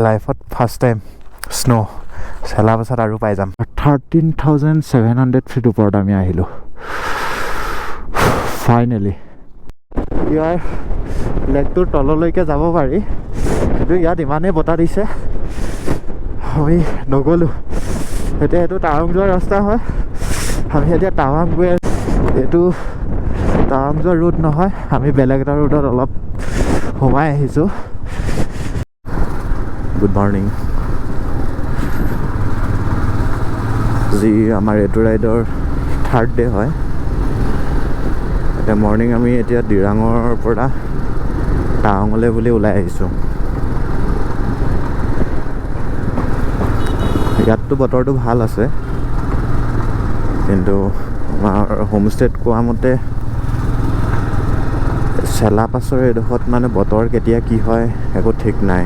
লাইফত first time snow'. চেলা পাছত আৰু পাই যাম। 13,700 feet ওপৰত আমি আহিলোঁ ফাইনেলি। ইয়াৰ লেকটোৰ তললৈকে যাব পাৰি, কিন্তু ইয়াত ইমানেই বতাহ দিছে, আমি নগ'লোঁ। এতিয়া এইটো টাৱাং যোৱা ৰাস্তা হয়। আমি এতিয়া টাৱাং গৈ আছোঁ। এইটো টাৱাং যোৱা ৰুট নহয়, আমি বেলেগ এটা ৰুটত অলপ সোমাই আহিছোঁ। Good morning. আজি আমাৰ এইটো ৰাইডৰ থাৰ্ড ডে হয়। এতিয়া মৰ্ণিং আমি এতিয়া দিৰাঙৰ পৰা টাৱাঙলৈ বুলি ওলাই আহিছোঁ। ইয়াততো বতৰটো ভাল আছে, কিন্তু আমাৰ হোমষ্টেত কোৱা মতে চেলা পাছৰ এইডোখৰত মানে বতৰ কেতিয়া কি হয় একো ঠিক নাই।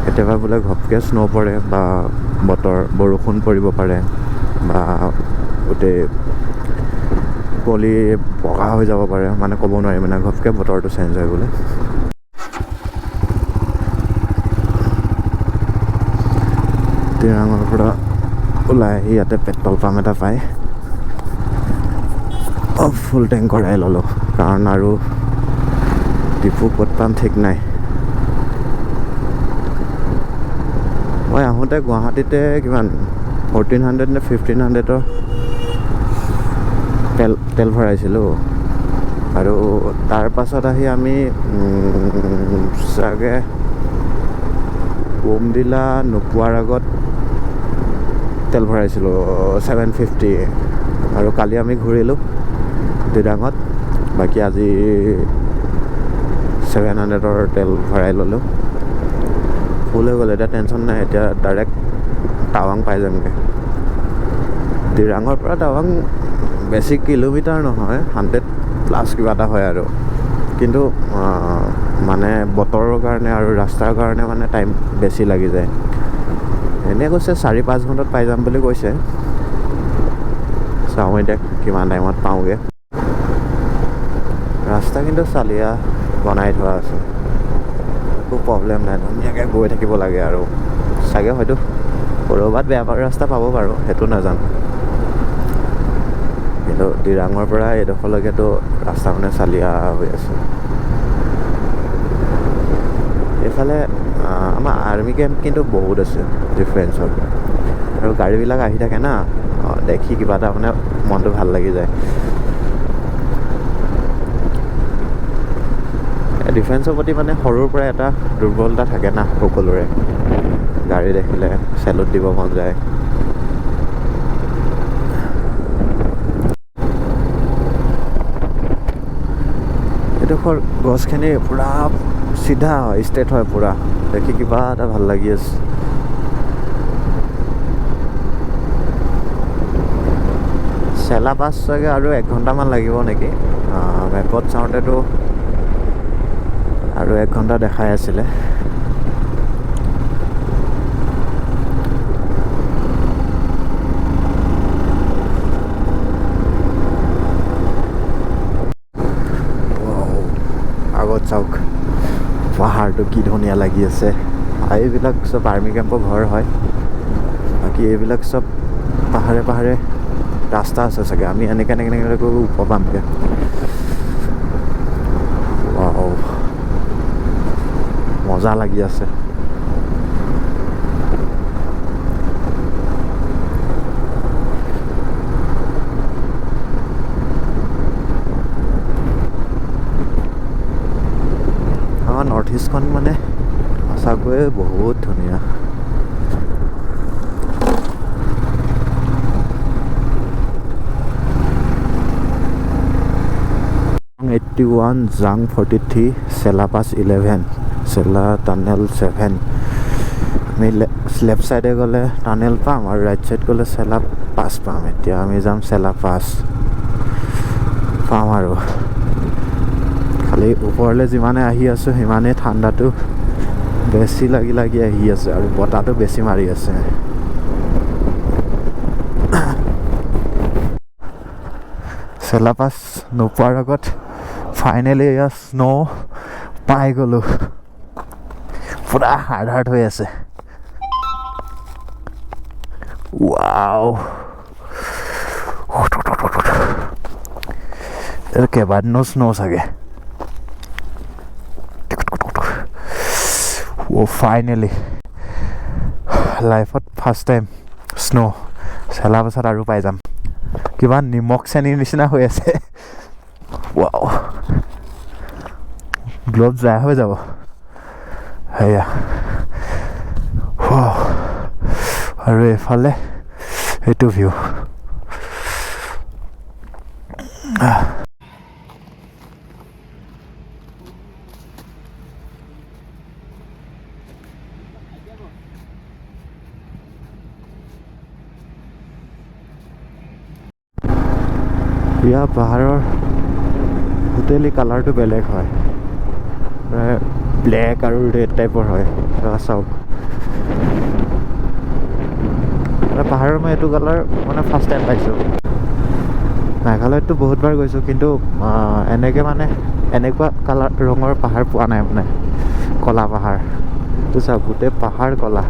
কেতিয়াবা বোলে ঘপকৈ স্ন' পৰে বা বতৰ বৰষুণ পৰিব পাৰে বা গোটেই কুঁৱলী বগা হৈ যাব পাৰে, মানে ক'ব নোৱাৰি, মানে ঘপকৈ বতৰটো চেঞ্জ হয় বোলে। দিৰাঙৰ পৰা ওলাই আহি ইয়াতে পেট্ৰল পাম্প এটা পায়, ফুল টেংক কৰাই ল'লোঁ, কাৰণ আৰু ডিপু ক'ত পাম ঠিক নাই। মই আহোঁতে গুৱাহাটীতে কিমান 1400 নে 1500ৰ তেল ভৰাইছিলোঁ, আৰু তাৰ পাছত আহি আমি চাগে বমডিলা নোপোৱাৰ আগত তেল ভৰাইছিলোঁ 750। আৰু কালি আমি ঘূৰিলোঁ দিৰাঙত, বাকী আজি 700ৰ তেল ভৰাই ল'লোঁ, ফুল হৈ গ'ল। এতিয়া টেনশ্যন নাই, এতিয়া ডাইৰেক্ট টাৱাং পাই যামগৈ। দিৰাঙৰ পৰা টাৱাং বেছি কিলোমিটাৰ নহয়, 100 প্লাছ কিবা এটা হয় আৰু, কিন্তু মানে বতৰৰ কাৰণে আৰু ৰাস্তাৰ কাৰণে মানে টাইম বেছি লাগি যায়। এনেই কৈছে 4-5 ঘণ্টাত পাই যাম বুলি কৈছে। চাওঁ এতিয়া কিমান টাইমত পাওঁগৈ। ৰাস্তা কিন্তু চালিয়া বনাই থোৱা আছে, একো প্ৰব্লেম নাই, ধুনীয়াকৈ গৈ থাকিব লাগে। আৰু চাগে হয়তো ক'ৰবাত বেয়া ৰাস্তা পাব পাৰোঁ, সেইটো নাজানো, কিন্তু দিৰাঙৰ পৰা এইডোখৰলৈকেতো ৰাস্তা মানে চালিয়া হৈ আছে। এইফালে আমাৰ আৰ্মি কেম্প কিন্তু বহুত আছে ডিফেন্সৰ, আৰু গাড়ীবিলাক আহি থাকে না, দেখি কিবা এটা মানে মনটো ভাল লাগি যায়। ডিফেন্সৰ প্ৰতি মানে সৰুৰ পৰা এটা দুৰ্বলতা থাকে না সকলোৰে, গাড়ী দেখিলে চেলুট দিব মন যায়। এইডোখৰ গছখিনি পূৰা চিধা হয়, ষ্ট্ৰেইট হয় পূৰা, দেখি কিবা এটা ভাল লাগি আছে। চেলা পাছ চাগে আৰু 1 ঘণ্টামান লাগিব নেকি, মেপত চাওঁতেতো আৰু 1 ঘণ্টা দেখাই আছিলে। আগত চাওক পাহাৰটো কি ধুনীয়া লাগি আছে। এইবিলাক চব আৰ্মি কেম্পৰ ঘৰ হয়, বাকী এইবিলাক চব পাহাৰে পাহাৰে ৰাস্তা আছে চাগে। আমি এনেকৈ এনেকৈ এনেকৈ গৈ ওপৰ পামগৈ। মজা লাগি আছে। আমাৰ নৰ্থ ইষ্টখন মানে সঁচাকৈয়ে বহুত ধুনীয়া। 81 Jang 43 Sela Pass 11 Sela Tunnel 7। আমি লেফ্ট চাইডে গ'লে টানেল পাম আৰু ৰাইট চাইড গ'লে চেলা পাছ পাম। এতিয়া আমি যাম চেলা পাছ পাম, আৰু খালি ওপৰলৈ যিমানে আহি আছোঁ সিমানেই ঠাণ্ডাটো বেছি লাগি লাগি আহি আছে আৰু বতাহটো বেছি মাৰি আছে। চেলা পাছ নোপোৱাৰ আগত ফাইনেলি এয়া স্ন' পাই গ'লোঁ। পূৰা হাৰ্ড হাৰ্ড হৈ আছে। ৱাও, কেইবাদিনো স্ন' চাগে। ফাইনেলি লাইফত ফাৰ্ষ্ট টাইম স্ন'। চেলা পাছত আৰু পাই যাম। কিবা নিমখ চেনিৰ নিচিনা হৈ আছে। ৱাও, গ্ল'ভছ বেয়া হৈ যাব। সেয়া আৰু এইফালে এইটো ভিউ। ইয়াৰ পাহাৰৰ টোটেলি কালাৰটো বেলেগ হয়, ব্লেক আৰু ৰেড টাইপৰ হয়। চাওক, পাহাৰৰ মই এইটো কালাৰ মানে ফাৰ্ষ্ট টাইম পাইছোঁ। মেঘালয়ততো বহুতবাৰ গৈছোঁ, কিন্তু এনেকৈ মানে এনেকুৱা কালাৰ ৰঙৰ পাহাৰ পোৱা নাই, মানে ক'লা পাহাৰ। এইটো চাওক, গোটেই পাহাৰ ক'লা,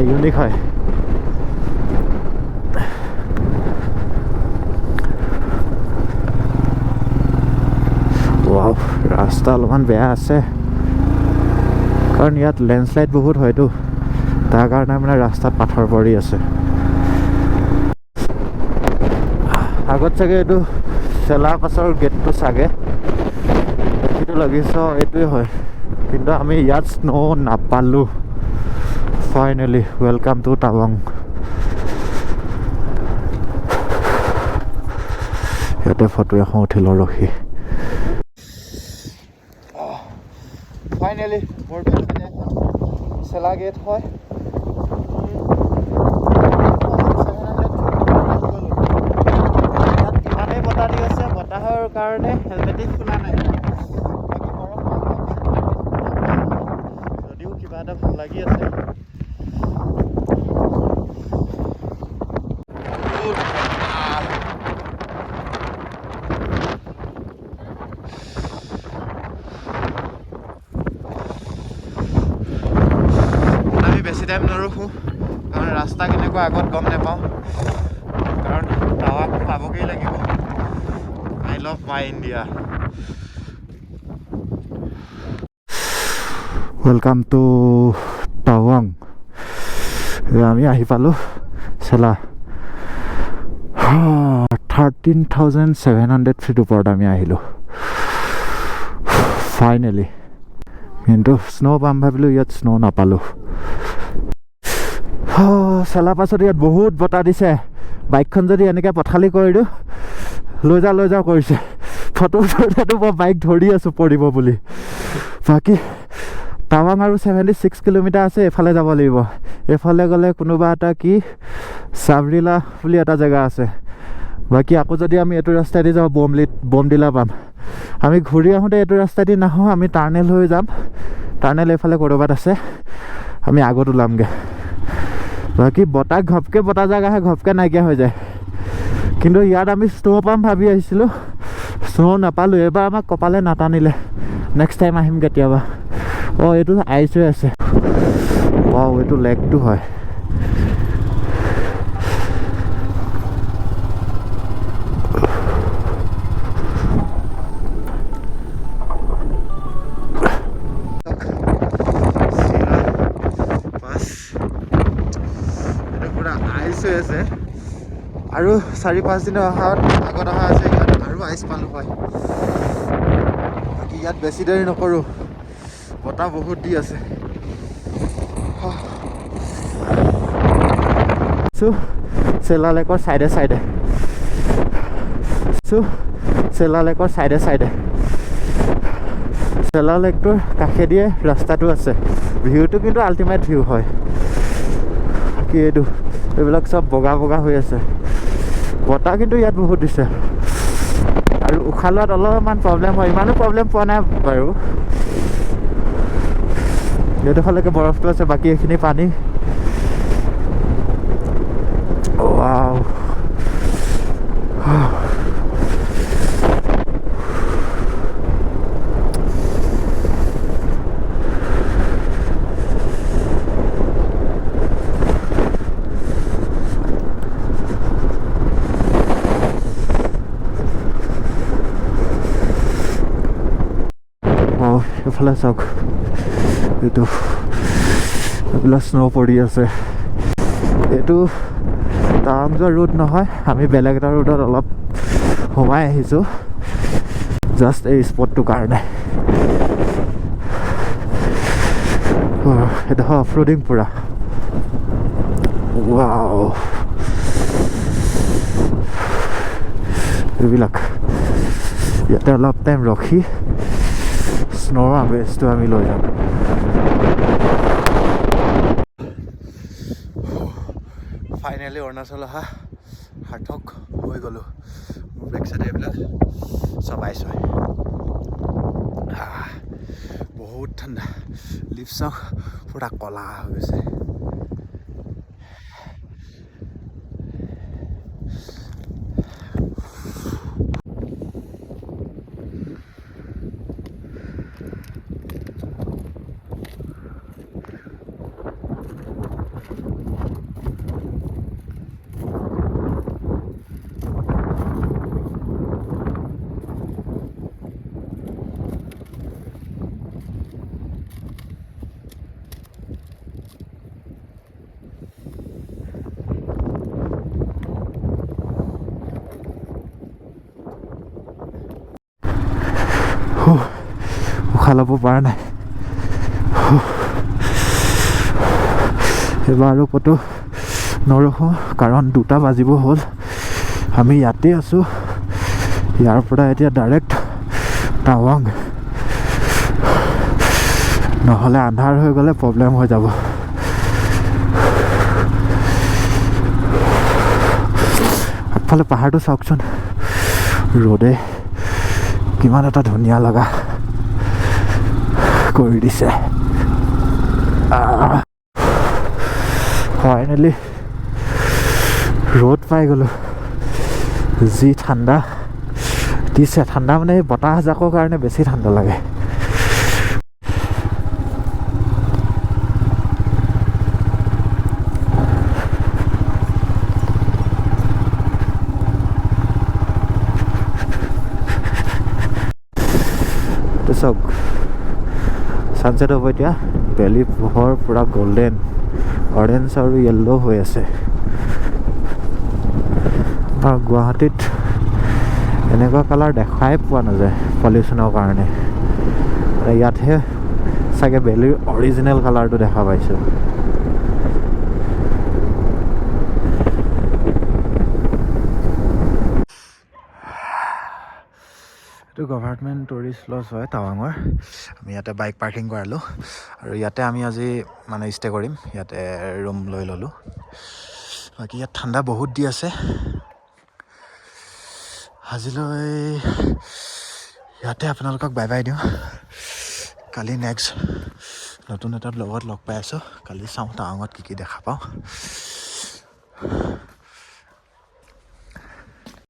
ইউনিক হয়। ৰাস্তা অলপমান বেয়া আছে, কাৰণ ইয়াত লেণ্ডশ্লাইড বহুত হয়তো, তাৰ কাৰণে মানে ৰাস্তাত পাথৰ পৰি আছে। আগত চাগে এইটো চেলা পাছৰ গেটটো চাগে সেইটো লাগিছে, এইটোৱে হয়। কিন্তু আমি ইয়াত স্ন' নাপালোঁ। Finally welcome to Tawang. ইয়াতে ফটো এখন উঠি লওঁ ৰখি। ফাইনেলি মোৰ চেলা গেট হয়। ইয়াত ইমানেই বতাহ দি আছে, বতাহৰ কাৰণে হেলমেটেই খোলা নাই। বাকী বৰফ যদিও কিবা এটা ভাল লাগি আছে। আমি বেছি টাইম নৰখোঁ, কাৰণ ৰাস্তা কেনেকুৱা আগত গম নাপাওঁ, কাৰণ টাৱাং পাবগৈ লাগিব। I love my India. Welcome to Tawang. আমি আহি পালোঁ চেলা। 13,700 ফিট ওপৰত আমি আহিলোঁ ফাইনেলি। কিন্তু স্ন' পাম ভাবিলোঁ, ইয়াত স্ন' নাপালোঁ। চেলা পাছত ইয়াত বহুত বতাহ দিছে। বাইকখন যদি এনেকৈ পথালি কৰি দিওঁ, লৈ যাওঁ লৈ যাওঁ কৰিছে। ফটো উঠোঁতেতো মই বাইক ধৰি আছোঁ পৰিব বুলি। বাকী টাৱাং আৰু 76 কিলোমিটাৰ আছে, এইফালে যাব লাগিব। এইফালে গ'লে কোনোবা এটা কি চাবৰিলা বুলি এটা জেগা আছে। বাকী আকৌ যদি আমি এইটো ৰাস্তাইদি যাওঁ, বমডিলা পাম। আমি ঘূৰি আহোঁতে এইটো ৰাস্তাইদি নাহোঁ, আমি টাৰ্নেল হৈ যাম। টাৰ্নেল এইফালে ক'ৰবাত আছে, আমি আগত ওলামগৈ। বাকী বতাহ ঘপকৈ বতাহ জাক আহে, ঘপকৈ নাইকিয়া হৈ যায়। কিন্তু ইয়াত আমি স্ন' পাম ভাবি আহিছিলোঁ, স্ন' নাপালোঁ। এইবাৰ আমাক কপালে নাটানিলে। নেক্সট টাইম আহিম কেতিয়াবা। অঁ, এইটো আইচ হৈ আছে। ৱাও, এইটো লেকটো হয়। আছে আৰু 4-5 দিনৰ অহাত আগত অহা আছে, ইয়াত আৰু আইচ পালোঁ হয়। বাকী ইয়াত বেছি দেৰি নকৰোঁ, বতাহ বহুত দি আছে। চেলা লেকৰ চাইডে চাইডে, চেলা লেকৰ চাইডে চাইডে, চেলা লেকটোৰ কাষেদিয়ে ৰাস্তাটো আছে। ভিউটো কিন্তু আল্টিমেট ভিউ হয়। বাকী এইটো এইবিলাক চব বগা বগা হৈ আছে। বতাহ কিন্তু ইয়াত বহুত দিছে, আৰু উশাহ লোৱাত অলপমান প্ৰব্লেম হয়। ইমানো প্ৰব্লেম পোৱা নাই বাৰু। এইডোখৰলৈকে বৰফটো আছে, বাকী এইখিনি পানী। ৱাও, আগৰফালে চাওক, এইটো এইবিলাক স্ন' পৰি আছে। এইটো টাৱাং যোৱা ৰুট নহয়, আমি বেলেগ এটা ৰুটত অলপ সোমাই আহিছোঁ জাষ্ট এই স্পটটোৰ কাৰণে। এইডোখৰ অফ ৰোডিং পূৰা। ৱাও, এইবিলাক ইয়াতে অলপ টাইম ৰখি স্ন'ৰ আৱেজটো আমি লৈ যাম। ফাইনেলি অৰুণাচল অহা সাৰ্থক হৈ গ'লোঁ। মোৰ বেক চাইডে এইবিলাক চবাইছোঁ। বহুত ঠাণ্ডা, লিপছ চাওক পূৰা ক'লা হৈ গৈছে। উশাহ ল'ব পৰা নাই। এইবাৰ আৰু ক'তো নৰখোঁ, কাৰণ 2টা বাজিব হ'ল। আমি ইয়াতে আছোঁ, ইয়াৰ পৰা এতিয়া ডাইৰেক্ট টাৱাং, নহ'লে আন্ধাৰ হৈ গ'লে প্ৰব্লেম হৈ যাব। আগফালে পাহাৰটো চাওকচোন, ৰ'দে কিমান এটা ধুনীয়া লগা কৰি দিছে। ফাইনেলি ৰ'দ পাই গ'লোঁ। যি ঠাণ্ডা দিছে, ঠাণ্ডা মানে এই বতাহজাকৰ কাৰণে বেছি ঠাণ্ডা লাগে। চাওক ছানছেট হ'ব এতিয়া, বেলি পোহৰ পূৰা গল্ডেন অৰেঞ্জ আৰু য়েল্ল' হৈ আছে। আৰু গুৱাহাটীত এনেকুৱা কালাৰ দেখাই পোৱা নাযায় পলিউশ্যনৰ কাৰণে। ইয়াতহে চাগে বেলিৰ অৰিজিনেল কালাৰটো দেখা পাইছোঁ। এইটো গভাৰ্ণমেণ্ট টুৰিষ্ট লজ হয় টাৱাঙৰ। আমি ইয়াতে বাইক পাৰ্কিং কৰালোঁ আৰু ইয়াতে আমি আজি মানে ষ্টে কৰিম, ইয়াতে ৰুম লৈ ল'লোঁ। বাকী ইয়াত ঠাণ্ডা বহুত দি আছে। আজিলৈ ইয়াতে আপোনালোকক বাই বাই দিওঁ। কালি নেক্সট নতুন এটা ব্লগত লগ পাই আছোঁ। কালি চাওঁ টাৱাঙত কি কি দেখা পাওঁ।